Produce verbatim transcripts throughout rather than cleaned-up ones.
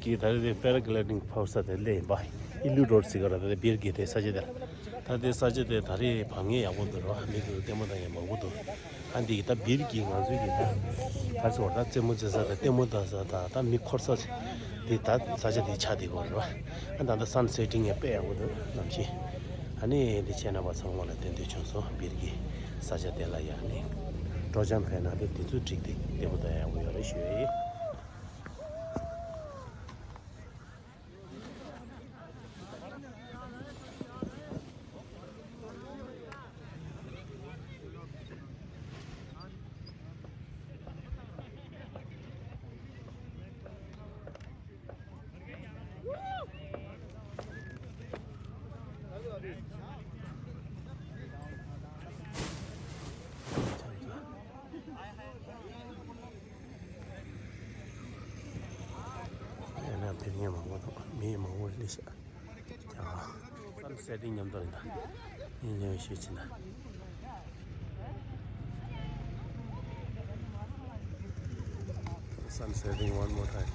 གི་ད་རེས་དེ་པེ་ར་གི་ལའི་ཌིང་ཕོག་ས་དེ་སླེབས་ཡིན་པ། ཨི་ལུ་རོ་ཌི་ཟེར་གི་ར། ད་དེ་སྦིར་གི་དེ་ས་ཆ་དེ་ལ། ད་དེ་ས་ཆ་དེ་ད་རེས་བབས་མཁན་ཡག་པོ་འདུག་ར། མི་འདུག་ལྟད་མོ་ལྟ་མཁན་མང་པོ་འདུག་ཨ་འདི་གི་ད་སྦིར་གི་ང་ཚོའི་གི་ད་ག་རེ་ཟེར་བ། ད་རྩེད་མོ་རྩེ་ས་དང་ལྟད་མོ་ལྟ་ས་དང་ད་མི་འཁོར་ས་དེ་ད་ས་ཆ་དེ་ཆགས་བསྡད་ཡོད་རེད་བ། ཨ་ད་ད་སན་སེ་ཊིང་ཡང་དཔེ་ཡག་པོ་འདུག་གནམ་གཤིས། ཨ་ནི་འདི་ཁྱེད་རྣམ་པ་ཚང་མ་ལ་སྟོན་འདོད་བྱུང་སོང་། སྦིར་གི་ས་ཆ་དེ་ལ་ཡ་ནི་སྤྲོ་འཆམ་ཕེབས་ན་དེ་དུས་ཚོད་འགྲིག་སྟེ་ལྟད་མོ་ལྟ་ཡག་པོ་ཡོད་རེད་ཞུ་ཡ་ཡིན། ཡང་ན་ཕེབས་མཁན་མང་པོ་འདུག་མི་མང་པོ་སླེབས་ཤག་ཀྱང་སན་སེ་ཊིང་མཉམ་དུ་རེད་ད། ཡིན་ཡང་ཤོད་ཕྱིན་ན། Sun setting one more time.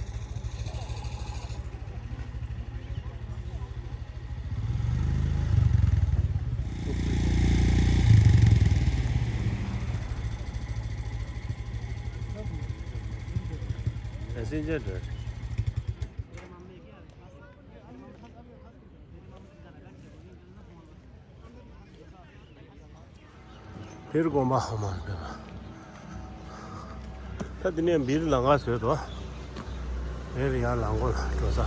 Passenger. སྦིར་དགོན་པ་ཧ་མ་རེད་པས། ད་འདི་ནས་སྦིར་ལམ་ཁ་བཟོས་འདུག་སྦིར་ཡར་ལམ་མགོ་ལ་འགྲོ་ས།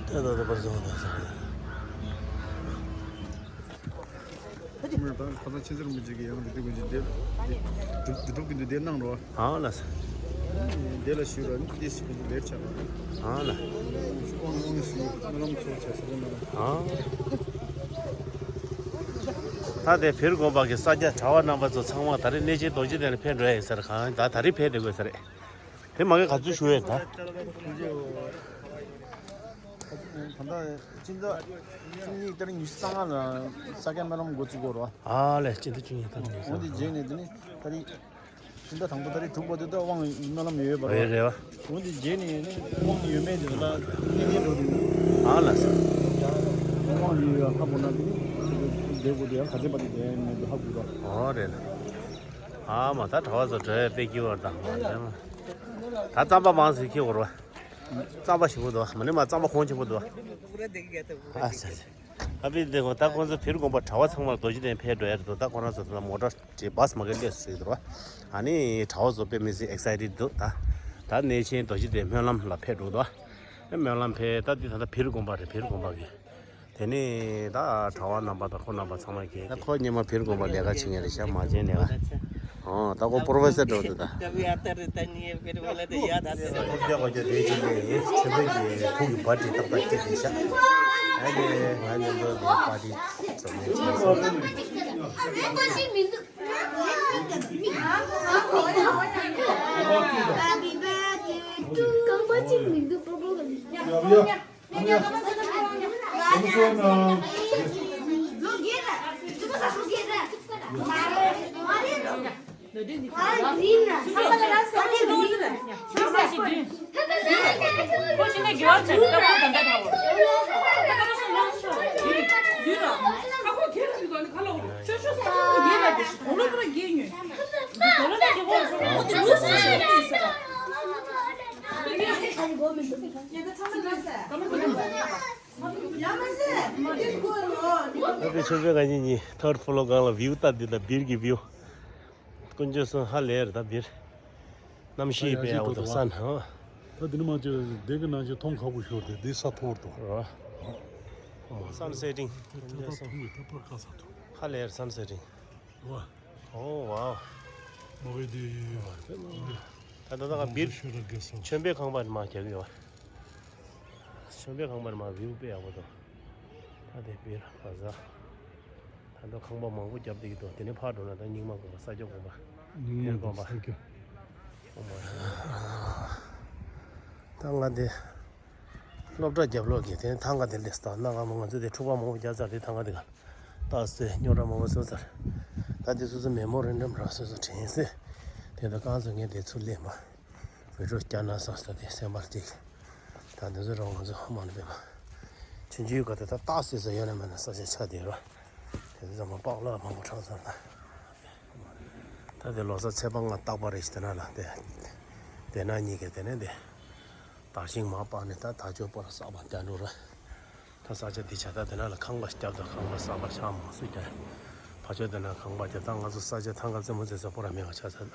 ད་ད་ད་པར་བཟོ་ད་ས། ད་ཁ་སང་མཁྱེན་བརྩེ་རིན་པོ་ཆེ་གིས་ཡང་འདི་དུས་ཀྱི་འདི་འདི་སྒྲུབ་ཀྱི་འདུག་འདི་གནང་རོགས། ཨ་ལགས། འདི་ལ་ཞུ་ར་ནི་ཏི་སི་ཀུ་ལེར་ཆགས་པ། ཨ་ལགས། དབང་དབང་ཞུ་སྨོན་ལམ་ཚོགས་བྱ་ཟེར་ན། ཨ། ད་དེ་སྦིར་དགོན་པ་གི་ས་སྐྱ་གྲྭ་པ་རྣམ་པ་ཚོ་ཚང་མ་ད་རེས་གནས་ཆེན་རྡོ་རྗེ་གདན་ལ་ཕེབས་འགྲོ་ཡ་ཡིན་ས་རེད། གང་ད་ད་རེས་ཕེབས་བསྡད་དགོས་ས་རེད། དེ་མ་གི་ག་ཚོད་ཞུ་ཡས་ད། ད་ལྟ་སྤྱི་ཟླ་བཅུ་གཉིས་ཏ་རིག་ཉི་ཤུ་རྩ་ལྔ་ལ་ས་སྐྱ་སྨོན་ལམ་འགོ་བཙུགས་ཀྱི་ཡོད་རེད་བ། ཨ་ལས། སྤྱི་ཟླ་བཅུ་གཉིས་ཏ་རིག་ཉི་ཤུ་རྩ་ལྔ། འོ་འདི་རྗེས་ནས་དེ་ནི་ད་རེས་སྤྱི་ཟླ་དང་པོ་ཏ་རིག་དྲུག་བར་དུ་ད་དབང་སྨོན་ལམ་ཡོད་པ་རེད་རེད་བ། འོ་འདི་རྗེས་ནས་ནི་དབང་ཡོད་མེད་དེ་ད་གནས་འགན་འགྲོ་དུས། ཨ་ལས། དབང་ཡོད་ཡ་ཧ་གོ་ན་དེ་ནི་བསྡད་དགོས་དེ་ཡང་ག་ཚད་བར་དུ་བསྡད་མེད་དེ་ཧ་གོ་ར། ཨོ་རེད། ཨ་མ་ད་གྲྭ་པ་ཚོ་གྲྭ་ཡ་དཔེ་སྐྱིད་པོ་དང་མ་རེད་མ། ད་རྩམ་པ་མང་ཟིག་ཁྱེར་དགོས་རེད་བ། རྩམ་པ་ཞིམ་པོ་འདུག་མ་ནི་མ་རྩམ་པ་གོང་ཆེན་པོ་འདུག་ཨ་ཙི་ཙི། ཨ་ཕི་འདི་གོ་ད་ཁོང་ཚོ་སྦིར་དགོན་པ་གྲྭ་པ་ཚང་མ་རྡོ་རྗེ་གདན་ཕེབས་འགྲོ་ཡ་རེད་འདུག་ད་ཁོ་རང་ཚོ་ད་མོ་ཊ་བྲིས་བྷ་སི་མ་གི་སླེབས་སོང་ཟེར་གི་འདུག་ཨ་ནི་གྲྭ་པ་ཚོ་དཔེ་མི་སྲིད་ཨེག་སའི་ཊེཌ་འདུག་ད་ད་གནས་ཆེན་རྡོ་རྗེ་གདན་སྨོན་ལམ་ལ་ཕེབས་འགྲོ་འདུག་སྨོན་ལམ་ཕེབས། ད་འདི་ད་ལྟ་སྦིར་དགོན་པ་རེད། སྦིར་དགོན་པ་གི། དེ་ནས་ད་གྲྭ་པ་རྣམ་པ་དང་ཁོ་རྣམ་པ་ཚང་མ་གིས། ད་ཁོ་སྔོན་མ་སྦིར་དགོན་པ་ལས་ཀ་བྱེད་མཁན་རེད་ཤག་མ་བྱན་ལས་ཀ། ཨོ་ད་ཁོ་པོ་རོ་ཕེ་སར་འགྲོ་འདུག་ད། ཁོ་བརྒྱ་དགའ་བརྒྱ་དེ་བྱས་ནས་ཆོས་འཕེལ་གྱི་ཕུག་གི་པར་ཊི་ཏག་ཏག་སྐྱེལ་བསྡད་ཤག་ཨ་ནི་ང་མཉམ་དུ་པར་ཊི་འཛོམས་ནས་བྱས་སོང་། རྐང་པ་གཅིག་མི་འདུག་པོ་པོ་ལ། ད་དེ་ཆོས་འཕེལ་ང་གཉིས་གཉིས་ཐར་ཌི་ཕི་ལོར་སྒང་ལ་བིའུ་ལྟ། འདི་ལྟ་སྦིར་གྱི་བིའུ། དཀོན་མཆོག་གསུམ་ཧ་ལས་རེད་ད་སྦིར། གནམ་གཤིས་དཔེ་ཡག་པོ་འདུག་ས་ནང་། ད་འདི་ནི་མ་བྱས་འདི་གི་ནང་ཆེ་མཐོང་ཁག་པོ་ཤོར་ཏེ་འདི་ས་མཐོ་བོར་འདུག་ར། སན་སེ་ཊིང་། དཀོན་མཆོག་གསུམ། ཧ་ལས་རེད་སན་སེ་ཊིང་། ཨོ་ཝའོ། མ་གི་དེ། ད་ད་ད་ག་སྦིར། ཆོས་འཕེལ་ཁང་པ་ནས་མར་རྒྱག་གི་ཡོད། ཆོས་འཕེལ་ཁང་པ་ནས་མར་བིའུ་དཔེ་ཡག་པོ་འདུག་ད་དེ་སྦིར་བ་ཟ། ད་ད་ཁང་པ་མང་པོ་བརྒྱབ་བསྡད་ཀྱི་འདུག་དེ་ནས་ཕར་འགྲོ་ན་ད་རྙིང་མ་དགོན་པ། ས་སྐྱ་དགོན་པ། རྙིང་མ་དགོན་པ། ས་སྐྱ། ཨོ་མ། ད་ང་དེ། སློབ་གྲྭ་རྒྱབ་ལོགས་ཀྱི་དེ་ཐང་ག་དེ་ལས་སྟག་ན་ག་མོ་ང་ཚོ་དེ་འཁྲུག་པ་མང་པོ་རྒྱག་ཚར། དེ་ཐང་ག་དེ་ག་རྟགས་སེ་རྙོག་དྲ་མང་པོ་བཟོ་ཚར། ད་དེ་སོ་སོ་མེ་མོ་རན་ཌམ་ར་སོ་སོ་དྲན་སེ་དེ་ད་རྐང་ཚོ་ངས་དེ་ཚུར་སླེབས་མ་བི་ཌིའོ་བསྐྱར་ན་བསམ་སོ་དེ་སེམས་པར་ཅིག་ད་དེ་ཚོ་རང་ང་ཚོ་ཧ་མ་ནི་པས་མ་ཆུང་ཆུང་ག་དེ་ད་རྟགས་སེ་ས་ཡོད་ན་མེད་ན་ས་ཆ་ཆ་དེ་ར། དེ་ཚོ་ཚང་མ་པགས་ལ་མང་པོ་ཁྲག་ཚར་ད། ད་དེ་ལོ་གསར་ཚེས་པ་ལྔ་རྟག་པ་རེད་ཤི་དེ་ན་ལ་དེ། དེ་ན་གཉིས་ཀས་དེ་ནས་དེ། དར་ཤིང་མར་སྤར་ནས་ད་དར་ལྕོག་པོ་ར་གསར་པ་བརྒྱབ་འགྲོ་ར། ད་ས་ཆ་འདི་ཆ་ད་དེ་ན་ལ་ཁང་པ་བརྒྱབ་ད་ཁང་པ་གསར་པ་ཆགས་མང་སུ་བརྒྱབ། ཕ་ཆོས་དེ་ན་ཁང་པ་བརྒྱབ་ད་ང་ཚོ་ས་ཆ་ཐང་ག་རྩེ་མོ་རྩེ་ས་པོ་ར་མེད་པ་ཆགས་ཚར་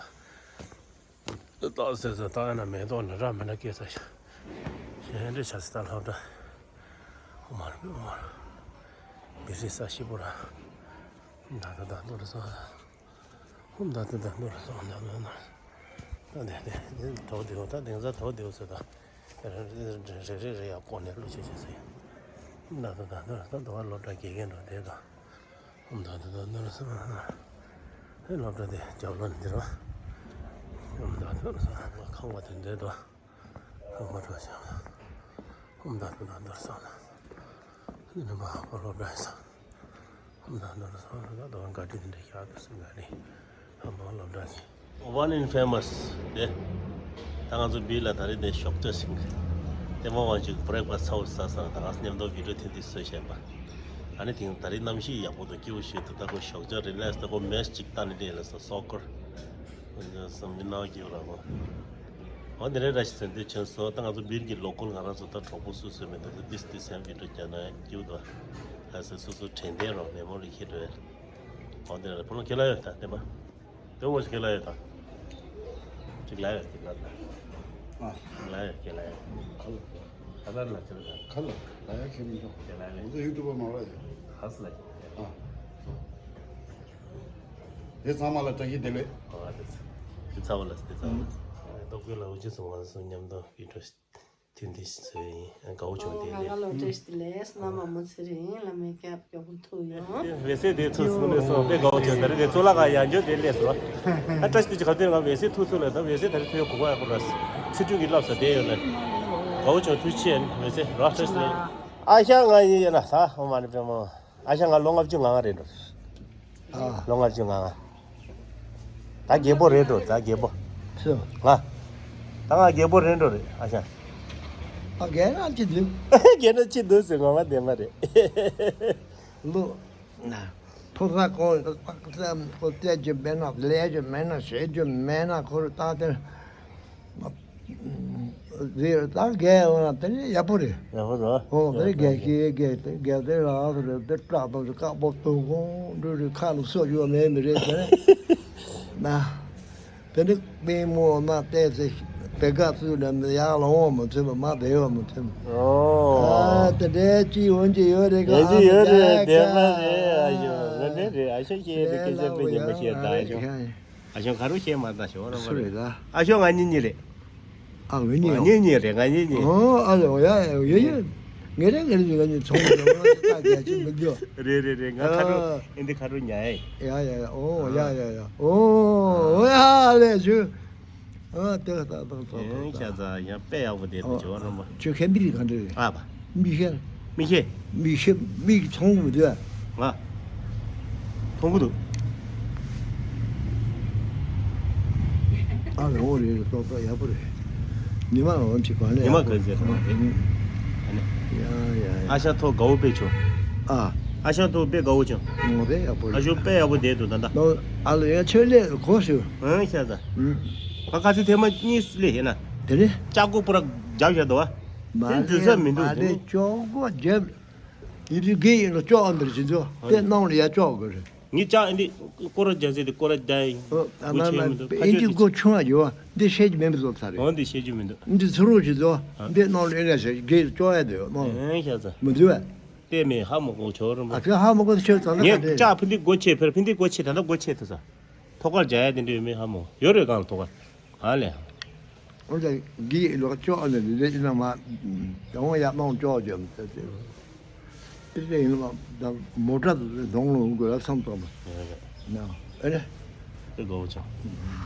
ད། ཏག་ཟེར་ཟེར་ཏག་ཡ་ན་མེ་ཏོག་ན་ར་མེ་ན་སྐྱེ་ས་ཞིག་གཞན་འདྲ་ཆ་སི་ཏ་ལྷབ་འདྲ། ཨོ་མ་རེ་ཨོ་མ་རེ། བི་རི་ས་ཤི་པོ་ར། ད་ད་ད་འདོ་རེ་སོང་། ཧུམ་ད་ད་ད་འདོ་རེ་སོང་ད་ད་ད། ད་དེ་དེ་དེ་དོག་དེའོ་ད་དེང་སང་དོག་དེའོ་ཟེར་ད། རེ་རེ་རེ་རེ་ཡག་པོ་ནས་བླུ་ཆེ་ཆེ་ཟེར། ཧུམ་ད་ད་ད་འདོ་རེ་ད་དོ་བ་སློབ་གྲྭ་དགེ་རྒན་འགྲོ་དེ་དང་། ཨོམ་ད་དུ་ད་ནོར་སོང་། ཧེ་སློབ་གྲྭ་དེ་རྒྱབ་ལོགས་ནས་འདིར་བ། ཨོམ་ད་ནོར་སོང་། ཁང་པ་དེ་འདྲེ་དོ། ཁང་པ་འགྲོ་ཞིང་། ཨོམ་ད་དུ་ད་ནོར་སོང་། ནི་མ་ཧོ་སློབ་གྲྭ་ཡིན་སོང་། ཨོམ་ད་ནོར་སོང་། ད་དུ་ག་དྲི་དེ་འདྲེ་ཤག་ཏུ་སོང་ག་རེ། ཧམ་པ་སློབ་གྲྭ་གི། One in famous དེ། ད་ང་ཚོ་བིར་ལ་ད་རེས་དེ་ཞོགས་ཇ་ཞིག་དེ་མ་བང་ཅིག་བྷི་རེག་ཕ་སི་ཧའུ་སི་ས་ས་ད་ང་ཚོ་མཉམ་དུ་བི་ཌིའོ་ཐེངས་འདི་བཟོས་བཞག་པ། ཨ་ནི་དེང་ད་རེས་གནམ་གཤིས་ཡག་པོ་འདུག་སྐྱིད་པོ་ཞིག་འདུག་ད་ཁོ་ཞོགས་ཇ་རི་ལེག་སི་ད་ཁོ་མེ་སི་ཅིག་བཏང་ནས་བསྡད་ལ་ས་སོ་ཀར། བསམ་མི་ནག་སྐྱིད་པོ་ར་ཁོ། འོ་དེ་རེད་ར་ཞིག་ཟེར་འདི་བྱོན་སོང་ད་ང་ཚོ་བིར་གྱི་ལོ་ཀལ་ང་རང་ཚོ་ད་གྲོགས་པོ་སུ་སུ་མེད་འདུག་ད་ཏིས་ཏིས་ཡང་བི་ཌིའོ་རྒྱག་ན་ཡང་སྐྱིད་པོ་འདུག་ད་ཟེར་སོ་སོ་དྲན་རྟེན་རོགས་མེ་མོ་རི་ཁྱེར་འགྲོ་ཡ། འོ་དེ་རེད་བུ་ལོ་ཁྱེད་ལ་ཡོད་ད་བསྟན་པ། དེ་འོ་ཞིག་ལ་ཡོད་དང་། ཅིག་ལ་ཡོད་ཅིག་ལ་དང་། ཨ། ཅིག་ལ་ཡོད་ཅིག་ལ་ཡོད། ཁ་ལོ། ཁ་ལོ་ལ་ཡོད་ཁྱེད་མི་འདུག་ཅིག་ལ་ཡོད། ང་ཚོ་ཡུ་ཊུབ་པ་མ་རེད། ཧ་སི་ལ་ཡོད། ཨ། དེ་ཚང་མ་ལ་བཀྲ་ཤིས་བདེ་ལེགས། ཨ་དེ་ཚ་དེ་ཚ་བ་ལ་དེ་ཚ་བ་ལ། ཏོག་དགོན་ལ་འུ་ཅི་སོང་ང་སོང་མཉམ་དུ་བི་ཌིའོ། དེ་འདི་ཚོ་ཡིན་དགའ་བོ་བྱུང་དེ་ང་ལ་བཀྲ་ཤིས་བདེ་ལེགས་བསོད་ནམས་མ་མོ་ཚེ་རིང་བླ་མའི་སྐྱབས་མགྱོགས་པོ་ཐུག་ཡོང་། བེ་སེ་དེ་ཚོ་སོང་ནས་སོང་དཔེ་དགའ་བོ་བྱུང་ད་རེས་དེ་གཙུག་ལག་ཁང་ཡང་འཇོག་དེ་སླེབས་སོང་། ཨ་བཀྲ་ཤིས་བདེ་ལེགས་ག་དེ་ང་བེ་སེ་ཐུག་ཐུག་ལ་ད་བེ་སེ་ད་རེས་ཐུག་ཡོང་གོ་བ་ཡག་པོ་ར་ཚེ་ཆུང་གི་བསླབ་ས་དེ་ཡོད་ལ་དགའ་བོ་བྱུང་ཐུགས་ཆེ་བེ་སེ་ར་བཀྲ་ཤིས་བདེ་ལེགས། ཨ་ཤ་ང་ཡིན་ཡིན་ན་ས་ཧོ་མ་ནི་པྲེ་མོ། ཨ་ཞང་ང་ལོ་ལྔ་བཅུ་ང་ལྔ་རེད་འགྲོ། ཨ། ལོ་ལྔ་བཅུ་ང་ལྔ། ད་རྒད་པོ་རེད་འགྲོ་ད་རྒད་པོ། སུ། ང་། ད་ང་རྒད་པོ་རེད་འགྲོ་རེད་ཨ་ཞང་། ཨ་རྒས་ན་ཅི་འདུག་རྒས་ན་ཅི་འདུག་ཟེར་ངོ་མ་བདེན་པ་རེད། ལོ། ན། ཕོ་གསར་ཁོང་ཁོ་བཙལ་རྒྱུ་མེད་ན་ལས་རྒྱུ་མེད་ན་བྱེད་རྒྱུ་མེད་ན་ཁོ་རེ་ད་དེར། རེད་ད་རྒས་ཡོང་ན་དེ་ནི་ཡག་པོ་རེད། ཡག་པོ་རེད། ཨོ་དེ་རྒས་ཤི་རྒས་དེ་རྒས་དེ་རང་རེད་དེ་སྐྲག་དང་དཀར་པོ་དུང་ཁོང་འབྲུ་རེད་ཁ་ལ་སོ་ཡོད་མེད་མི་རེད་དེ་ན་དེ་ནི་དཔེ་མོ་མ་བལྟས་ཚེ་དེ་ག་ཚུལ་ལ་ཡག་ལ་འོང་མི་ཐུབ་མ་བདེ་བ་མི་ཐུབ། ཨོ། ཨ་དེ་འདྲའི་ཅི་འོན་ཅི་ཡོད་རེད་ག་ཡོད་ཅི་ཡོད་རེད་བདེན་པ་རེད་ཨ་ཞོ་ང་ནི་རེད་ཨ་ཞོ་ཤེས་རེད་སྐད་ཆ་དཔེ་ཉན་པ་ཤེས་ད་ཨ་ཞོ། ཨ་ཞང་ག་རུ་ཤེས་མ་ད་ཞོ་ར་མ་སུ་རེད་རེད་ད། ཨ་ཞོ་ང་གཉིས་གཉིས་རེད། ཨ་ང་གཉིས་ང་ཡོད། གཉིས་གཉིས་རེད་ང་གཉིས་གཉིས། ཨོ་ཨ་ལེ་ཨོ་ཡ་ཡ་ཡོད་ཡོད། ངེད་རེ་ངེད་རེ་ང་གཉིས་ཚོང་རེད་ང་ད་རྒྱ་ཆེ་མི་འགྱོ། རེད་རེད་རེད་ང་ཁ་རུ་ཨ། ཨིན་དི་ཁ་རུ་ཉ་ཡེ། ཡ་ཡ་ཡ་ཨོ་ཡ་ཡ་ཡ་ཨོ་ཨོ་ཡ་ལེ་ཞུ། ཨ་ཏེ་ད་ད་ད་ད་ད། ཤ་ཚ་ཡང་དཔེ་ཡག་པོ་དེ་ད་ཨོ་ཇོ་ར་མ། ཁྱོད་ཁེ་མི་རི་ག་འདྲ་རེད། ཨ་བ། མི་ཤེས། མི་ཤེས། མི་ཚོང་མི་འདུག་ང་། མཐོང་གི་འདུག་ཨ་རོ་རེད་རེད་ཏོག་ཏོག་ཡག་པོ་རེད། ཉི་མ་འོན་ཅིག་གོན་ལེ་ཉི་མ་གོན་ཟེར་སོང་རེད། ཨ་ནི། ཡ་ཡ་ཡ། ཨ་ཞང་ཐོག་དགའ་བོ་དཔེ་བྱུང་། ཨ། ཨ་ཞང་ཐོག་དཔེ་དགའ་བོ་བྱུང་། ངོ་དཔེ་ཡག་པོ་རེད། ཨ་ཞོ་དཔེ་ཡག་པོ་བསྡད་འདུག་ད་ལྟ། ཨ་ལོ་ཡ་ཆོས་ལས་གོ་ཞུ། ཨང་ཤ་ཚ། ཁ་ཁ་ཚི་ཐེངས་མ་གཉིས་སླེབས་ཡིན་ན། དེ་རེད། ལྕགས་སྒོ་པུ་ར་རྒྱབ་བཞག་འདུག་བ། མ་དེ་འཛུལ་ས་མི་འདུག་མ་དེ་ནི། ལྕགས་སྒོ་རྒྱབ། ཡིན་དུས་དགེ་ཡིན་ལ་ལྕགས་འདིར་བྱེད་འདུག་དེ་ནང་ལ་ཡ་ལྕགས་དགོས་རེད། ངས་ལྕགས་འདི་སྐོར་ར་རྒྱག་ཟེར་དེ་སྐོར་ར་རྒྱག་ཡིན། ཨ་ན་ན་ཨེ་འདི་སྒོ་ཆུང་བ་ཡོད་བ་འདི་བཤད་ཀྱི་མེད་པ་བཟོ་ཚར་རེད། འོ་འདི་བཤད་རྒྱུ་མི་འདུག་འདི་ཚུར་རོགས་བྱེད་འདུག་འདི་ནང་ལ་ཨེ་ན་བྱེད་དགེ་ལ་ལྕགས་ཡ་དེ་ཡོད་ནང་ལ་ཨེ་ཤ་ཚ། མི་འདུག་བས། དེ་མེད་ཧ་མ་གོ་ཆོག་རུང་བ། ཨ་ཁྱོད་ཧ་མ་གོ་ཆོད་ཙང་ལ་ངས་ག་འདྲས། ལྕགས་ཕི་འདི་སྒོ་ཕྱེ་ཕེར་ཕི་འདི་སྒོ་ཕྱེ་ད་ལྟ་སྒོ་ཕྱེ་ཐུབ་ས། ཐོག་ཁར་རྒྱག་ཡ་དེ་འདྲ་ཡོད་མེད་ཧ་མ་གོ་ཡོད་རེད་གང་ལ་ཐོག་ཁར། ཨ་ལས། འོན་ཀྱང་འདི་ལོག་ལྕགས་ཨ་ནི་འདི་འདྲ་ཡིན་ན་མ། དང་ཡ་མང་ལྕགས་ཀྱི་མི་ཚེ་ཚེ། དེ་འདྲ་ཡིན་ན་མ་ད་མོ་ཊ་དུ་གདོང་ལོང་དགོས་ལ་བསམ་ཐོག་མ། ཡོད་རེད། ན་ཨ་ནི། དེ་དགོས་ཀྱང་།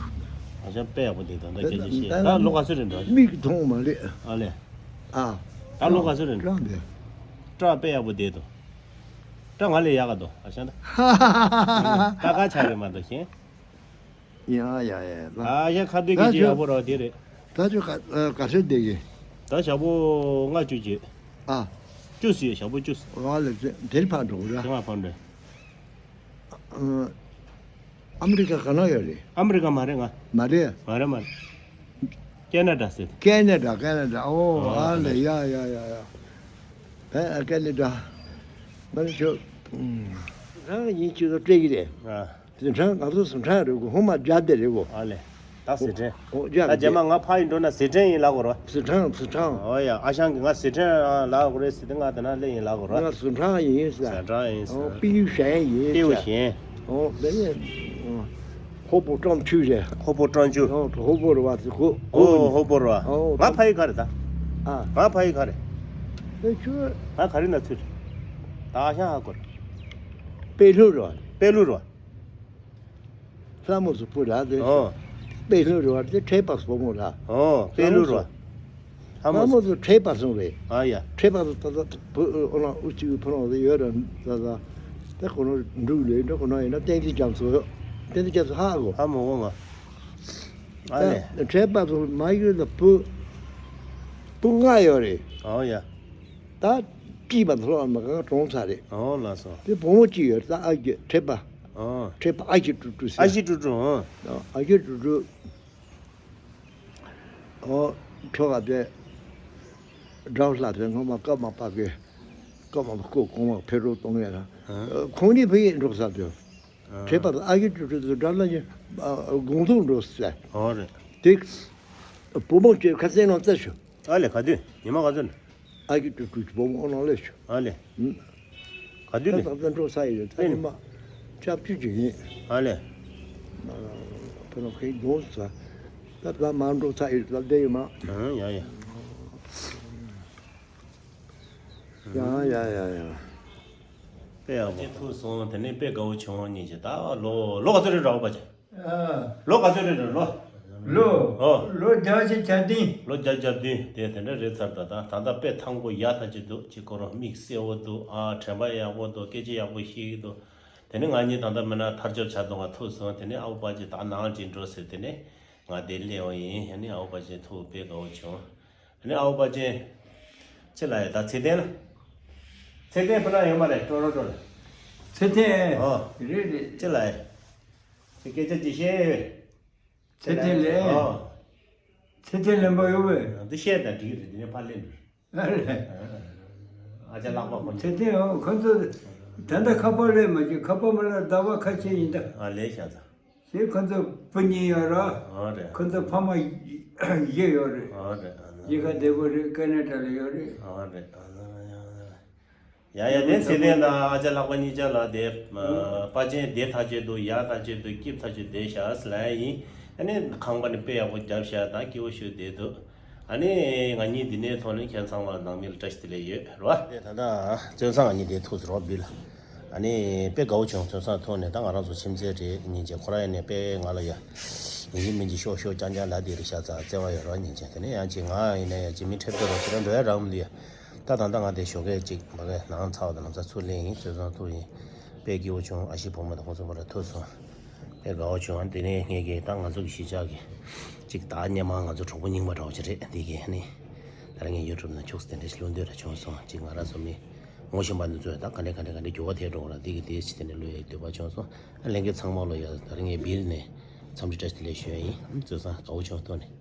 ཨ་ཅག་དཔེ་ཡག་པོ་འདུག་ད་ལྟ་སྐད་ཆ་བཤད་ད་ལོ་ག་ཚོད་རེད་འདྲ། མིག་མཐོང་མ་རེད། ཨ་ལས། ཨ། ད་ལོ་ག་ཚོད་རེད། སྐྲ་འདི། སྐྲ་དཔེ་ཡག་པོ་བསྡད་འདུག་སྐྲ་ང་ལས་ཡག་ག་འདུག་ཨ་ཤ་ད། ད་ག་ཆ་རེད་མ་གཏོགས་གཞན། ཡ་ཡ་ཡ་ལ། ཨ་ཤ་ཁ་སྟོད་ད་སྐད་ཆ་ཁྱོད་ཡག་པོ་རོགས་དེ་རེད། ད་ཁྱོད་ག་ཨ་ག་ཚོད་བསྡད་ཀྱི། ད་ཞག་པོ་ལྔ་བཅུ་བྱས། ཨ། བཅུ་ཟིན་ཞག་པོ་བཅུ་ཟིན། ང་ལ་དེ་དེར་ཕར་འགྲོ་ར། དེ་མ་ཕར་འགྲོ། ཨ་མི་རི་ཀ་ག་ན་ཡོད་རེད། ཨ་མི་རི་ཀ་མ་རེད་ང་། མ་རེད། མ་རེད་མ་རེད། ཀེ་ན་ཌ་ཟེར། ཀེ་ན་ཌ་ཀེ་ན་ཌ་ཨོ། ཨ་ཨ་ལེ་ལེ། ཡ་ཡ་ཡ་ཡ། བས་ཀེ་ན་ཌ། མ་རེད་ཁྱོད། རང་ཡིན་ཁྱོད་ཚོ་སྤྲད་ཀྱི་རེད། ཨ། ཟི་ཁྲོན་ང་ཚོ་ཟི་ཁྲོན་རེད་གོ་ཧོ་མ་རྒྱ་དེ་རེད་གོ་ཨ་ལེ། ད་ཟི་ཁྲོན། ཨོ་རྒྱ་ད་རྗེས་མ་ང་ཕ་ཡིན་འགྲོ་ན་ཟི་ཁྲོན་ཡིན་ལབ་དགོས་རོ། ཟི་ཁྲོན་ཟི་ཁྲོན། ཨོ་ཡ་ཨ་ཞང་གིས་ང་ཟི་ཁྲོན་ལབ་དགོས་རེད་ཟེར་ཏེ་ང་དེ་ན་སླེབས་ཡིན་ལབ་དགོས་རོ། ང་ཟི་ཁྲོན་ཡིན་ཟེར། ཟི་ཁྲོན་ཡིན་ཟེར། ཨོ་པི་ཡུ་ཞན་ཡིན་ཟེར། པི་ཡུ་ཞན། ཨོ་དེ་ནས་ཧོ་པོ་ཀྲང་ཆུ་རེད། ཧོ་པོ་ཀྲང་ཆུ། ཨོ་ཧོ་པོ་རེད་བ་ཟེར་གོ་ཨོ་ཧོ་པོ་རེད་བ། ཨོ་ང་ཕ་ཡུལ་ག་རེད་ད། ཨ་ང་ཕ་ཡུལ་ག་རེད། ཨེ་ཆུ། ང་ག་རེ་ན་ཚུད། ད་ཨ་ཞང་ཧ་གོ་རེད། པེ་ལུ་རེད་བ། པེ་ལུ་རེད་བ། ལྷ་མོ་གཟུགས་པོ་ར་དེ། ཨོ། པེ་ལུ་རེད་བ་དེ་ཁྲེ་པ་སོ་མོ་ར། ཨོ་པེ་ལུ་རེད་བ། ལྷ་མོ་གཟུགས་ཁྲེ་པ་སོང་རེད། ཨ་ཡ། ཁྲེ་པ་སོང་ད་ད་བུ་ཨོ་ལ་ཨུ་ཅི་བུ་ཕོ་རོང་དེ་ཡོད་ར་ད་ད། དེ་ཁོ་ནོ་འབྲུག་ལས་འགྲོ་ཁོ་ནོ་ཡིན་ན་བསྟན་འཛིན་རྒྱ་མཚོ། བསྟན་འཛིན་རྒྱ་མཚོ་ཧ་གོ་ཧ་མོ་གོ་ང་། ཨ་ལེ། ད་ཁྲེ་པ་སོང་མ་ཡོད་ད་བུ། བུ་ལྔ་ཡོད་རེད། ཨོ་ཡ། ད་སྐྱིད་པ་ལྷོ་མ་གང་གྲོང་ཚ་རེད། ཨོ་ལགས་སོ། དེ་བུ་མོ་གཅིག་ཡོད་ད་ཨ་རྒྱ་ཁྲེ་པ། ཨོ། ཁྲེ་པ་ཨ་ཞེ་ཀྲུ་ཀྲུ་ཟེར། ཨ་ཞེ་ཀྲུ་ཀྲུ་ཨོ། ཨ་ཞེ་ཀྲུ་ཀྲུ། ཨོ། ཁྲོ་བ་དེ། དགྲ་ལྷ་དེ་སྔོན་མ་ཀརྨ་པ་གི། ཀརྨ་པ་ཁོ་གོང་མ་ཕེབས་རོགས་གཏོང་ཡ་ལ། ཨ། ཁོང་གཉིས་ཕ་ཡུལ་འགྲོ་ས་དེ། ཨ། ཁྲེ་པ་ཨ་ཞེ་ཀྲུ་ཀྲུ་དེ་དགྲ་ལྷ་གཉིས་དགོང་ཐུག་འགྲོ་ས། ཨོ་རེད། དེ། བུ་མོ་གཅིག་ཁ་སང་ནང་བཙལ་ཤོག་ཨ་ལེ་ག་དུས་ཉི་མ་ག་ཚོད་ན། ཨ་ཀི་ཀྲུག་ཀྲུག་གི་བུ་མོ་ཨོ་ནང་སླེབས་བྱུང་། ཨ་ལེ། ཨུམ། ག་དུས་ད་ལེ། ད་ལྟ་འགྲོ་ས་ཡོད་ད་ཨེ་ཉི་མ། ཆབ་ཆུ་ཅིག་ཡིན། ཨ་ལེ། ཕ་ནོ་ཁའི་གདོང་ས། ད་ད་མ་འགྲོ་ས་ཡོད་ད་བསྡད་ཡོད་མ། ཨ་ཡ་ཡ། ཡ་ཡ་ཡ་ཡ། དཔེ་ཡག་པོ། ཐུག་སོང་དེ་ནས་དཔེ་དགའ་བོ་བྱུང་ཉིན་གྱི་ད་ལོ་ལོ་ག་ཚོད་རེད་ར་བ་ཅན། ལོ་ག་ཚོད་རེད་རེད་ལོ། ལོ། ཨོ། ལོ་བརྒྱ་ཆ་གྱ་བདུན། ལོ་བརྒྱ་གྱ་བདུན་དེ་དེ་འདྲ་རེད་ཚར་ད་ད་ད་ལྟ་དཔེ་ཐང་པོ་ཡག་ཐག་ཆོད་འདུག་ཅིག་ཁོ་རང་མིག་སེར་བོ་འདུག་ཨ་དྲན་པ་ཡག་པོ་འདུག་སྐད་ཆ་ཡག་པོ་བཤད་ཀྱི་འདུག་དེ་ནས་ང་གཉིས་ད་ལྟ་མིན་ན་ཐར་ཆོར་ཆ་འདུག་ང་ཐུག་སོང་དེ་ནས་ཨའུ་པ་ཅིག་ད་ནང་ཅིག་འགྲོ་ཟེར་དེ་ནས་ང་དེ་སླེབས་པ་ཡིན་ཡ་ནི་ཨའུ་པ་ཅིག་ཐུག་དཔེ་དགའ་བོ་བྱུང་། དེ་ནས་ཨའུ་པ་ཅིག་ཅི་ལ་ཡ་ད་ཚེ་བརྟན་ལ། ཚེ་བརྟན་ཕུ་ན་ཡོད་མ་རེད་ཀྲོ་རོ་ཀྲོ་ལ། ཚེ་བརྟན། ཨོ། རེད་རེད། ཅི་ལ་ཡ། ཅི་སྐད་ཆ་ཅི་བཤད་ཡོད། ཚེ་བརྟན་ལས། ཨོ། ཚེ་བརྟན་ལེན་པ་ཡོད་པས། འདི་བཤད་ད་འགྲིག་གི་རེད་འདི་ནས་ཕར་ལེན་འགྲོ། ཨ་རེད། ཨ་ཅག་ལག་པ་ཁོ་ཚེ་བརྟན་ཨོ་ཁོ་ཚོ། ད་ལྟ་ཁ་པར་ལས་མ་བྱེད་ཁ་པར་མ་ལ་ཟླ་བ་ཁ་ཕྱེ་ཡིན་ད། ཨ་ལས་བཞག་ད། ཞེས་ཁོ་ཚོ་བུ་གཉིས་ཡོད་ར། ཨ་རེད། ཁོ་ཚོ་ཕ་མ་བཞི་ཡོད་རེད། ཨ་རེད། གཞིས་ཀ་བདེ་པོ་རེད་ཀ་ན་ཌ་ལ་ཡོད་རེད། ཨ་རེད། ཡ་ཡ་དེ་ཚེ་བརྟན་དང་ཨ་ཅག་ལྷག་པ་གཉིས་ཆ་ལ་དེ་པ་ཅན་བདེ་ཐག་ཆོད་འདུག་ཡག་ཐག་ཆོད་འདུག་སྐྱིད་ཐག་ཆོད་བསྡད་ཤག་ཟེར་ལབ་ཡ་ཡིན། ཨ་ནི་ཁང་པ་ནི་དཔེ་ཡག་པོ་བརྒྱབ་ཤག་ད་སྐྱིད་པོ་ཞིག་བསྡད་འདུག་ཨ་ནི་ང་གཉིས་འདི་ནས་ཐོག་ནས་ཁྱེད་ཚང་མ་ནང་མི་ལ་བཀྲ་ཤིས་བདེ་ལེགས་ཡོད་རེད་བ། ད་ལྟ་བཙོན་ཚང་ང་གཉིས་དེ་ཐུག་ཟེར་བ་འབུལ། ཨ་ནི་དཔེ་དགའ་བོ་བྱུང་བཙོན་ཚང་ཐོག་ནས་ད་ང་རང་ཚོ་ཁྱིམ་མཚེས་རེད་ཉིན་བྱེད་ཁོ་ར་ཡ་ནས་དཔེ་ང་ལ་ཡ། ཡིན་གཅིག་མིན་གཅིག་ཤོག་ཤོག་རྐྱང་རྐྱང་ལ་དེ་རེད་ཤ་ཚ་བརྩེ་བ་ཡོད་རོགས་ཉིན་བྱེད་དེ་ནས་ཡང་གཅིག་ང་ཡིན་ན་ཡ་གཅིག་མི་ཁྲེབ་ཏོ་རོགས་ཁྱེད་རང་འགྲོ་ཡ་རག་མི་འདུག་ཡ། ད་ད་ལྟ་ང་དེ་ཞོགས་ཀས་གཅིག་མ་གས་ནང་ཚ་བ་དང་ནང་ཚ་ཚུར་ལེན་ཡིན་བཙོན་ཚང་ཐུག་ཡིན། དཔེ་སྐྱིད་པོ་བྱུང་ཨ་ཤི་བུ་མོ་དང་ཁོང་ཚོ་བར་ཐུག་སོང་། དཔེ་དགའ་བོ་བྱུང་། དེ་ནས་ངས་ཀྱིས་ད་ང་ཚོ་གི་གཞིས་ཆགས་ཀྱི་གཅིག་ད་སྙེ་མ་ང་ཚོ་གྲོགས་པོ་རྙིང་པ་འདྲ་བོ་ཅིག་རེད་འདི་གི་ནི། ད་རེས་ངས་ཡུ་ཊུབ་ནང་ཁྱུག་ཙམ་དེ་འདྲ་ཞིག་བླུག་འདོད་ར་བྱུང་སོང་གཅིག་ང་རང་ཚོ་མི་ངོ་ཤེས་པ་འདི་ཚོས་ད་ག་འདྲས་ག་འདྲས་ག་འདྲས་འགྱུར་བ་ཐེབས་འགྲོ་བ་ར་འདི་གི་དེ་ཅི་དེ་འདྲས་བླུག་ཡའི་འདོད་པ་བྱུང་སོང་། ཨ་ལྷན་རྒྱས་ཚང་མ་ལོ་ཡ་ད་རེས་ངས་སྦིར་ནས་འཚམས་འདྲི་བཀྲ་ཤིས་བདེ་ལེགས་ཞུ་ཡ་ཡིན། བཙོན་ཚང་དགའ་བོ་བྱུང་ཐོག་ནས།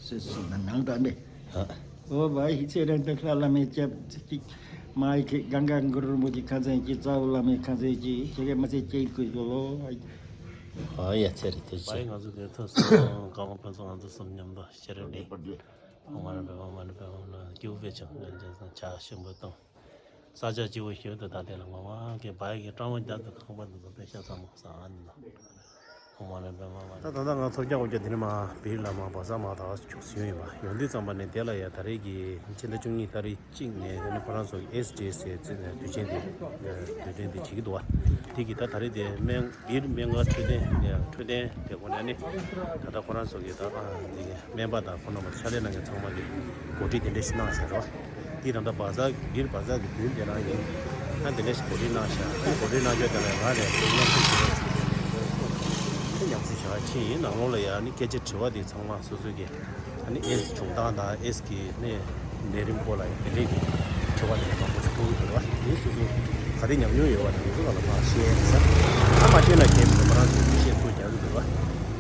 སི་སི་ན་ནང་ད་ནི། ཨ། ཨོ་བ་ཧི་ཚེ་རིང་དང་ལྷ་བླ་མའི་སྐྱབས་ཅིག་མ་ཧི་ཁི་གང་ག་གུ་རུ་རིན་པོ་ཆེ་ཁ་ཚན་གྱི་རྩ་བོ་བླ་མའི་ཁ་ཚན་གྱི་ཁྱེད་ཀྱི་མི་ཚེ་སྐྱིད་དགོས་ལོ། ཨ་ཡ་ཚེ་རིང་ཐུགས་རྗེ་ཆེ། ང་ཚོ་དེ་ཐུག་སོང་གང་ཕན་ཚུན་ང་ཚོ་གསུམ་མཉམ་དུ་ཤེས་རེ་འདྲི། ཨོཾ་མ་ཎི་པདྨེ་ཧཱུྃ། མ་ཎི་པདྨེ་ཧཱུྃ། སྐྱེས་བུ་དཔེ་ཆ་ངན་ཅན་སང་ཆ་ཤིང་བུ་དང་། ས་ཆ་སྐྱིད་པོ་ཞིག་ཏུ་ད་དེ་ལ་ངོ་མ་གི་བ་ཡི་གི་སྤྲང་བོ་རྒྱབ་ཏུ་ཁང་པ་འདི་ཚོ་དཔེ་ཤ་ཚ་མོ་ས་ཨ་ནི་ན། ཨོཾ་མ་ཎི་པདྨེ་ཧཱུྃ། ད་ད་ལྟ་ང་ཚོ་རྒྱག་འོ་རྒྱ་དེ་ནི་མ་བིར་ལ་མ་བ་ས་མ་ད་ཆུག་སུ་ཡོང་ཡིན་པ་ཡོང་དུས་ཙམ་པ་ནས་དེ་ལ་ཡ་ད་རེས་ཀྱི་ཕྱི་ཟླ་བཅུ་གཉིས་ཏ་རིག་གཅིག་ནས་ཨ་ནི་ཁོ་རང་ཚོ་གི་ཨེས་ཌི་ཨེས་ཟེར་ཚེ་དུས་ཆེན་དེ་དུས་དྲན་དེ་བྱེད་ཀྱི་འདུག་བ། དེ་གི་ད་ད་རེས་དེ་སྨན་བིར་སྨན་ཁང་འཕྲོད་བསྟེན་འཕྲོད་བསྟེན་དེ་གོ་ནས་ནི་ད་ལྟ་ཁོ་རང་ཚོ་གི་ད་ཨ་འདི་གི་སྨན་པ་དང་ཁོ་རྣམ་པ་ཕྱག་ལས་གནང་མཁན་ཚང་མ་གི་གོ་སྒྲིག་དེ་འདྲ་ཞིག་གནང་ཟེར་རོ། འདི་རང་ད་བ་ཛར་གིར་བ་ཛར་གྱི་མདུན་དེ་རང་ཡིན། ཨ་འདི་ནས་གོ་སྒྲིག་གནང་ཤག་ཨ་གོ་སྒྲིག་གནང་རྒྱུ་དེ་ལ་ང་རེད་མཉམ་ཞུགས་བྱེད་རོགས་བྱེད། མཉམ་ཞུགས་བྱ་བ་ཕྱིན་ཡིན། ནང་ལོགས་ལ་ཡང་ནི་སྐད་ཆ་དྲི་བ་དེ་ཚང་མ་སོ་སོ་གི་ཨ་ནི་ཨེ་སི་བྱུང་སྟངས་དང་ཨེ་སི་གི་ནས་ནད་རིམས་སྐོར་ལ་ཡང་དེ་འདྲས་ཀྱི་དྲི་བ་དེ་མང་པོ་ཞིག་ཕུལ་གྱི་འདུག་བ། དེ་སོ་སོ་ག་རེ་ཉམས་མྱོང་ཡོད་བ་དེ་ཚོ་ལ་མར་བཤད་ཡིན་ས། ཨ་མ་བཤད་ན་རྒན་མི་ཁོ་རང་ཚོས་བཤད་ཚུར་རྒྱག་གི་འདུག་བ།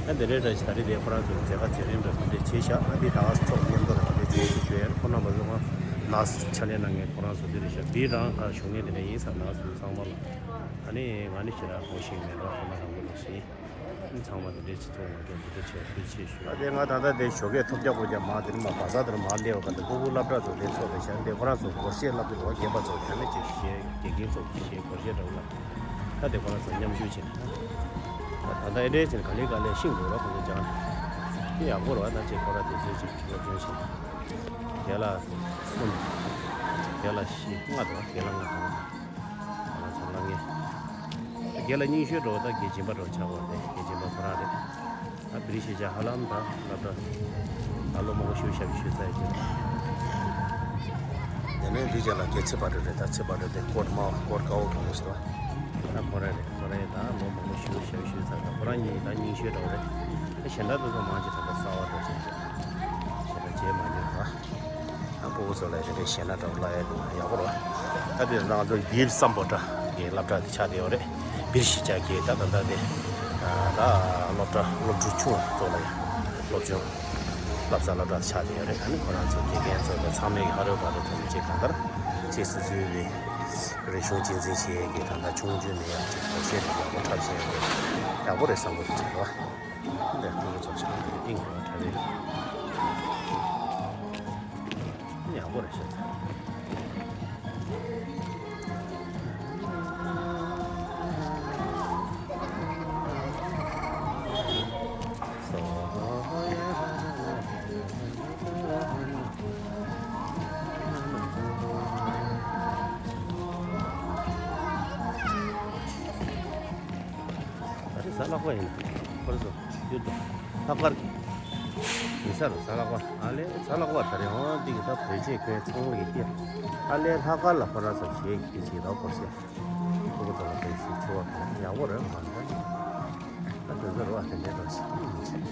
ཨ་འདི་འདྲའི་འདྲ་ཞིག་ད་རེས་དེ་ཁོ་རང་ཚོའི་མཛད་ཁ་མཛད་རིམ་འདྲ་དེ་འདྲ་བྱས་ཤག་ཨ་འདི་ད་ག་ཚོགས་མཉམ་དུ་ལ་དེ་འདྲ་བྱས་ཤིག་ཞུ་ཡ་ཁོ་རང་མ་བཟོ་ང་ལགས་ཕྱག་ལས་གནང་མཁན་ཁོ་རང་ཚོ་འདི་རེད་ཤག་འདི་རང་ཁ་ཞུ་མཁན་དེ་འདྲ་ཡིན་ས། ལགས་སུ་ཚང་མ་ལ་ཨ་ནི་ང་ནི་ཞེ་དྲག་གོ་ཤེས་མེད་འགྲོ། ཁོ་ན་རང་གི་ལོ་ཤེས་ཚང་མ་དེ་འདྲའི་སྤྱི་ཚོགས་ངོ་སྤྲོད་དེ་འདྲ་བྱས་ཐུགས་རྗེ་ཆེ་ཞུ། ཨ་དེ་ང་ད་ལྟ་དེ་ཞོགས་ཀས་ཐོབ་རྒྱག་དགོས་ཀྱང་མ་དེ་རིང་མ་བ་ཟ་དེར་མ་སླེབས་པ་ག་འདི་སྤུ་གུ་སློབ་གྲྭ་ཚོ་དེ་ཚོགས་དེ་བྱས་འདི་ཁོ་རང་ཚོ་སྒོར་གཞས་བསླབ་ཀྱི་འདུག་རྒན་པ་ཚོ་དེ་ནས་ཅིག་གཞས་དགེ་རྒན་ཚོ་གཞས་སྒོར་གཞས་འདྲ་བོ་ལ། ད་དེ་ཁོ་རང་ཚོ་མཉམ་ཞུགས་བྱས་ནས། ད་ལྟ་ཨེ་འདྲས་བྱས་ནས་ག་ལེ་ག་ལེ་ཤིང་འགྲོ་རོགས་ཁོ་ཚོ་སྦྱངས་ནས། དེ་ཡག་པོ་རེད་བ། ད་ཅིག་ཁོ་ར་དེ་ཚོའི་ཅིག་སློབ་སྦྱོང་བྱས། རྒན་ལགས་གསུམ། རྒན་ལགས་བཞི་ལྔ་འདུག་རྒན་ལགས་ལྔ་དང་། ང་ཚོ་ལ་ངེས། རྒན་ལགས་རྙིང་ཤོས་འགྲོ་བ་ད་དགེ་སྦྱིན་པ་འགྲོ་ཆགས་པ་རེད། དགེ་སྦྱིན་པ་ཁོ་རང་རེད། ད་བི་རི་ཤེས་བྱ་ཧ་ལམ་ད་སློབ་གྲྭ་ད་ལོ་མང་པོ་ཞིག་ཞབས་ཞུ་ཚར་ཡོད་ཀྱི་རེད། དེ་ནས་འདི་རྗེས་ལ་དགེ་ཚེ་བ་རེ་རེ་ད་ཚེ་བ་རེ་རེ་ཀོར་མ་ཀོར་ཀའོ་གང་ཞིག་ལ་ད་ཁོ་ར་རེད། ཁོ་ར་ཡིས་ད་ལོ་མང་པོ་ཞིག་ཞབས་ཞུ་ཚར། ད་ཁོ་རང་ཉིད་ད་རྙིང་ཤོས་འདྲ་བོ་རེད། ད་གཞན་དག་དེ་ཚོ་མང་ཆེ་ད་ལྟ་གསར་བ་འདྲ་ཞིག་རེད། གཞན་དག་བརྗེད་མ་མྱོང་ད། ཨ་སྤུ་གུ་ཚོ་ལ་དེ་འདྲའི་གཞས་སྣ་འདྲ་བོ་བསླབ་ཡ་དེ་ཡག་པོ་རེད། ད་དེ་ང་ཚོ་བིར་སམ་བྷོ་ཊ་གི་སློབ་གྲྭ་དེ་ཆགས་བསྡད་ཡོད་རེད། བིར་གཞིས་ཆགས་ཀྱི་ད་ད་ལྟ་དེ་ད་སློབ་གྲྭ་སློབ་ཕྲུག་ཆུང་བ་ཚོ་ལ་ཡང་སློབ་སྦྱོང་བསླབ་ས་སློབ་གྲྭ་དེ་ཆགས་བསྡད་ཡོད་རེད། ཨ་ནི་ཁོ་རང་ཚོ་དགེ་རྒན་ཚོ་དང་ཚང་མས་ཀྱི་ཧ་རོ་བ་རོ་ཐོག་ནས་ཅིག་གང་ལྟར་ཅིག་སོ་སོའི་རིག་གཞུང་གཅེས་འཛིན་བྱེད་ཡས་ཀྱི་ད་ལྟ་ཆུང་ཆུང་ནས་ཡང་ཅིག་སྒོར་གཞས་དེ་ཡག་པོ་འཁྲབ་བྱས་ཡོད་རེད། ཡག་པོ་རེད་བསམ་གྱི་འདུག་ཅིག་རེད་བ། འདི་ཕྲུ་གུ་ཚོ་ཆང་དེ་ཨིན་གོ་ཁྲ་རེད། ཡག་པོ་རེད་ཤག་ད་རེས་གཟའ་ལྷག་པ་ཡིན་ན་ཁོ་རེ་ཚོ་ཡོད་དོ། ལྷག་དཀར་གྱི་ཡིན་ས་རུ་གཟའ་ལྷག་པ་ཨ་ལས་གཟའ་ལྷག་པ་ད་རེས་འོང་འདི་གི་ད་བོད་ཆས་གོན་ཚང་མ་གི་སྐྱེ་ཨ་ལས་ལྷག་དཀར་ལ་ཁོ་ར་ཚོ་ཞེས་ཀྱི་ཅིག་རོགས་སྐོར་ཞེས་ཁོ་ཚོ་ལ་དེ་ཞིག་ཆུ་བ་ག་ཡག་པོ་རེད་མ་རེད། ད་དེ་ཚོ་རུ་བ་དེ་འདྲའི་རོགས་ཞེས་ཡིན་ཅིག་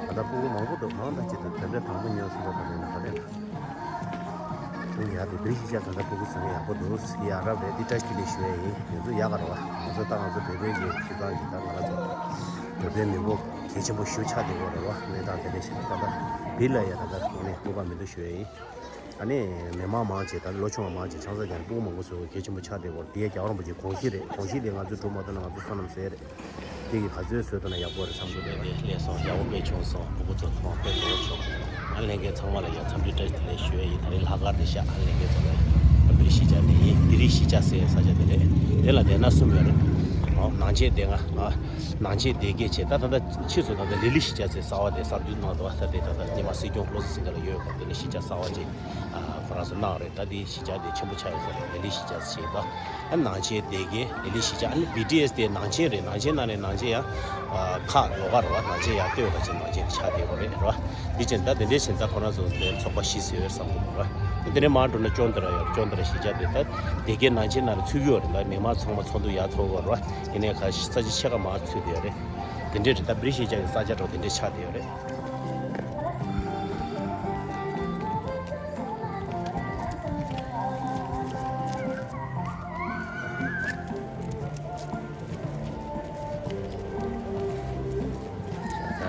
ད་ལྟ་སྤུ་གུ་མང་པོ་འདུག་མང་ད་ཅིག་ད་དེ་འདྲ་དང་པོ་ཉོས་སུ་བ་ད་ལས་ན་ག་རེ་ད། ཁྱོད་ཡག་དེ་བི་རི་ཤི་ཅག་ད་ལྟ་སྤུ་གུ་ཚོ་ནི་ཡག་པོ་འདུག་ཡ་རབས་རེད། འདི་བཀྲ་ཤིས་བདེ་ལེགས་ཞུ་ཡ་ཡིན། དེ་ཚོ་ཡག་ག་རེད་བ། ང་ཚོ་ད་ང་ཚོ་བོད་པའི་གི་སྤྱི་བཏང་གི་ད་ང་རང་ཚོ་བོད་པའི་མི་འབོར་གལ་ཆེན་པོ་ཞིག་ཆགས་བསྡད་ཡོད་རེད་བ། གནས་སྟངས་དེ་འདྲ་ཞིག་ད་ལྟ་བི་ལ་ཡ་ད་ལྟ་ངས་ནས་བློ་ཁ་མི་འདུག་ཞུ་ཡ་ཡིན། ཨ་ནི་མི་མང་མང་ཆེ་ད་ལོ་ཆུང་བ་མང་ཆེ་ཆང་ས་ཀྱང་སྤུ་གུ་མང་པོ་བཟོ་གལ་ཆེན་པོ་ཆགས་བསྡད་ཡོད་རེད། དེ་ཡ་རྒྱལ་བ་རིན་པོ་ཆེ་དགོངས་གཞི་རེད། དགོངས་གཞི་དེ་ང་ཚོས་སྒྲུབ་མ་ཐུབ་ན་ང་ཚོ་བསོད་ནམས་ཟད་རེད། དེ་གི་ག་ཚོད་བཟོས་ཐུབ་ན་ཡག་པོ་རེད་བསམ་གྱི་འདུག་ལས་སོང་། ཡག་པོ་དཔེ་བྱུང་སོང་། སྤུ་གུ་ཚོ་མཐོང་དཔེ་མཐོ་པོ་བྱུང་། ཨ་ལས་འགན་ཚང་མ་ལ་ཡང་འཚམས་འདྲི་བཀྲ་ཤིས་བདེ་ལེགས་ཞུ་ཡ་ཡིན། ད་རེས་ལྷག་དཀར་རེད་ཤག་ཨ་ལས་འགན་ཚང་མ་ལ་བི་རི་ཤི་ཅག་ནས་ཡིན། བི་རི་ཤི་ཅག་ཟེར་ས་ཆ་དེ་རེད། དེ་ལ་སྡེ་སྣ་གསུམ་ཡོད་རེད། ཨོ་ནང་ཆེན་སྡེ་ལྔ། ཨ་ནང་ཆེན་སྡེ་བརྒྱད་བྱས། ད་ད་ལྟ་ཕྱིས་སུ་ད་ལྟ་ལི་ལི་ཤི་ཅག་ཟེར་གསར་བ་དེ་གསར་བསྒྱུར་གནང་འདུག་ད་དེ་ད་ལྟ་སྔོན་མ་སྲིད་སྐྱོང་བློ་བཟང་སེང་གེ་ལགས་ཡོད་སྐབས་དེ་ལི་ཤི་ཅག་གསར་བ་ཅིག་ཨ་ཁོ་རང་ཚོ་གནང་རེད། ད་དེ་གཞིས་ཆགས་དེ་ཆེན་པོ་ཆགས་ཡོད་ས་རེད། ལི་ལི་གཞིས་ཆགས་ཞེས་པ། ཨ་ནང་ཆེན་སྡེ་དགེ་ལི་ལི་གཞིས་ཆགས། ཨ་ནི་བི་ཊི་ཨེས་དེ་ནང་ཆེན་རེད། ནང་ཆེན་ནང་ནས་ནང་ཆེན་ཡང་ཁག་ལོགས་ཀ་རེད་བ། ནང་ཆེན་ཡང་ལྟོས་ཁ་ཆེ་ནང་ཆེན་དེ་ཆགས་བསྡད་ཡོད་རེད་རེད་བ། དེ་བྱས་ད་དེ་འདྲས་བྱས་ད་ཁོ་རང་ཚོ་དེ་ཚོགས་པ་བཞི་ཟེར་བསམ་གྱི་འདུག་རེད་བ། དེ་ནས་མར་འགྲོ་ན་ཅོན་ཏ་ར་ཡོད་རེད། ཅོན་ཏ་ར་གཞིས་ཆགས་དེ་ད་སྡེ་དགེ་ནང་ཆེན་ནང་ལ་ཚུད་ཀྱི་ཡོད་རེད། ད་མི་མང་ཚང་མ་ཚོགས་འདུ་ཡར་ཚོགས་ཀྱི་ཡོད་རེད་བ། དེ་ནས་ཁ་ས་ཆ་ཕྱེད་ཀ་མར་ཚུད་བསྡད་ཡོད་རེད། དེ་འདྲས་རེད། ད་བི་རི་ཤི་ཅག་གི་ས་ཆ་འདྲ་བོ་དེ་འདྲས་ཆགས་བསྡད་ཡོད་རེད།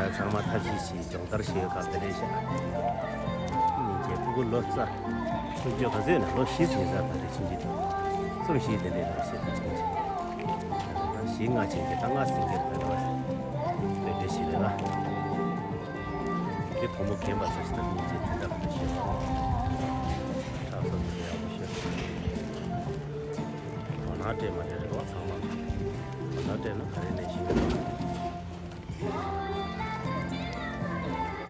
ད་ཚང་མ་ཐབས་ཤེས་བྱས་སྦྱོང་བརྡར་བྱེད་སྐབས་དེ་འདྲས་བྱས། སྙིང་རྗེ། སྤུ་གུ་ལོ་ཙཱ་སུམ་ཅུ་ག་ཚོད་ན་ལོ་བཞི་ཟིན་ས་ད་རེས་ཕྱིན་གྱི་འདུག་གསུམ་བཞི་དེ་འདྲས་རེད་ཟེར་ད་སྙིང་རྗེ། ད་བཞི་ལྔ་ཕྱིན་གྱི་ད་ལྔ་ཟིན་གྱི་རེད། ད་རེས་དེ་འདྲས་ཞིག་རེད་ལ། དེ་བུ་མོ་རྒན་པ་ཚོ་ཞིག་ད་སྙིང་རྗེ་དེ་འདྲ་ཞིག་ད་སོ་སོ་ཡག་པོ་ཞིག་དོ་སྣང་སྤྲད་མ་སྤྲད་རེད་བ། ཚང་མ་དོ་སྣང་སྤྲད་ན་ག་རེ་ནས་ཤེས་ཀྱི་རེད།